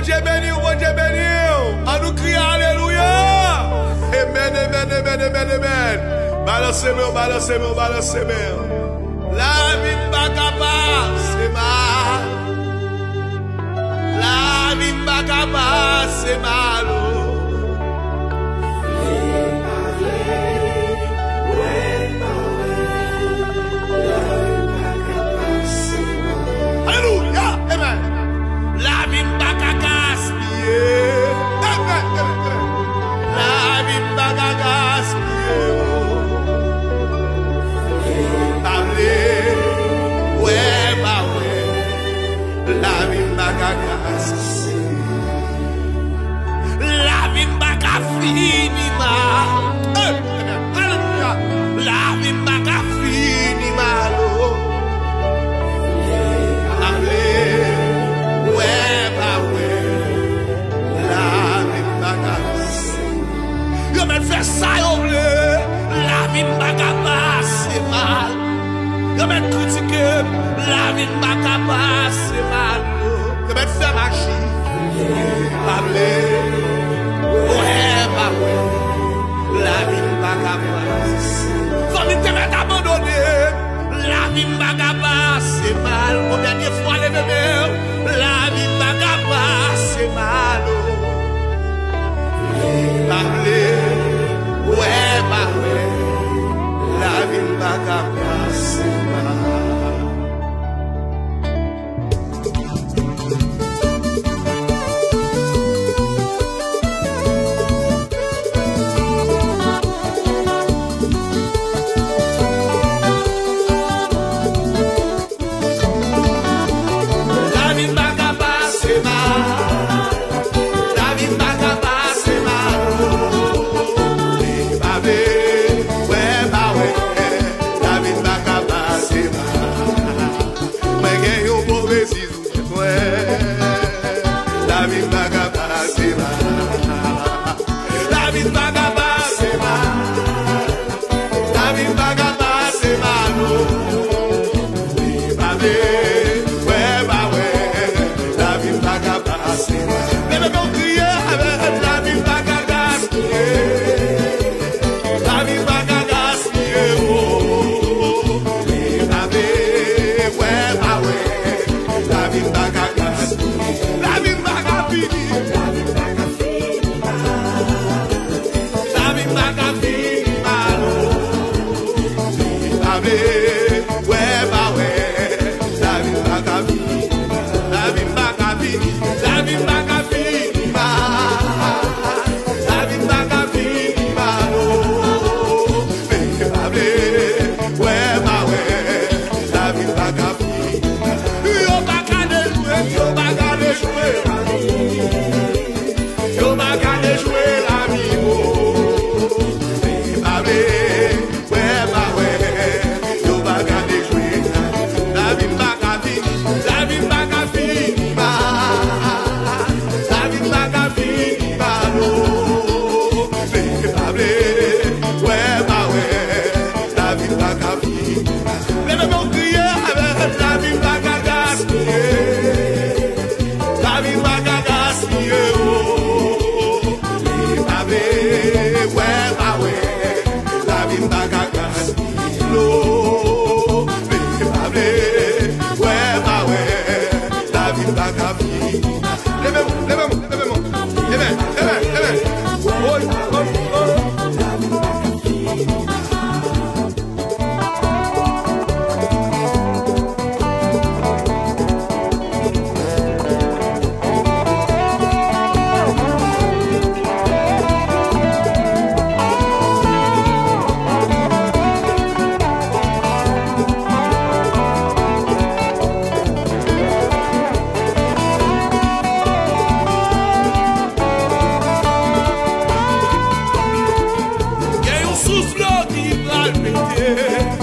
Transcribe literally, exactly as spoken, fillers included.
Bondye beni w, Bondye beni w. Ann nou kriye alelouya. Amen, amen, amen, amen, amen. Balanse men w, balanse men w, balanse men w. Lavi m pa ka pase mal. Lavi m pa ka pase mal, o. Alelouya! Amen! Lavi m pa ka gaspiye. Amen! Amen! Amen! Lavi m pa ka gaspiye. Pa vle wè, pa wè. Lavi m pa ka gaspiye. Lavi m pa ka fini mal. Hey! Alelouya! Lavi m pa ka fini mal, o. Pa vle wè, pa wè. Lavi m pa ka fini. Yo mèt fè sa yo vle. Lavi m pa ka pase mal. Yo mèt kritike m. Lavi m pa ka pase mal. Yo mèt fè maji. Pa vle wè, pa wè. Lavi m pa ka pase. Fanmi te mèt abandone. Lavi m pa ka pase mal. Yon dènye fwa, leve men w. Lavi m pa ka pase mal, o. Pa vle wè, pa wè. Lavi m pa ka pase mal. Lavi m pa ka pase mal. Lavi m pa ka pase mal. E pa vle wè, pa wè. Lavi m pa ka pase mal. Mwen gen yon pwofesi sou tèt mwen. Lavi m pa ka pase mal. Lavi m pa ka pase mal. Lavi m pa ka pase mal, o. Li pa vle wè, pa wè. Lavi m pa ka pase mal. Leve men w, kriye avè m. Lavi m pa ka gaspiye. Lavi m pa ka gaspiye, o. Li pa vle wè, pa wè. Lavi m pa ka gaspiye. Lavi m pa ka fini. Lavi m pa ka fini. Lavi m pa ka fini mal, o. Li pa vle wè, pa wè. Lavi m pa ka fini. Lavi m pa ka fini. Lavi m pa ka fini mal. Lavi m pa ka fini mal, o. Li pa vle wè, pa wè. Lavi m pa ka fini. Yo pa ka dejwe, yo pa ka dejwe. Yo pa ka dejwe lavi m, o. Li pa vle wè, pa wè. Yo pa ka dejwe lavi m. Lavi m pa ka fini. Lavi m pa ka fini mal. Lavi m pa ka fini mal, o. Li pa vle wè, pa wè. Lavi m pa ka fini mal. Leve men w, kriye avè m. Lavi m pa ka gaspiye. Lavi m pa ka gaspiye, o. Li pa vle wè, pa wè. Lavi m pa ka gaspiye, o. Li pa vle wè, pa wè. Lavi m pa ka fini. Leve men w, leve men w, leve men w. Leve, leve, leve. Oy, oy, oy. Gen yon sous dlo ki pral pete.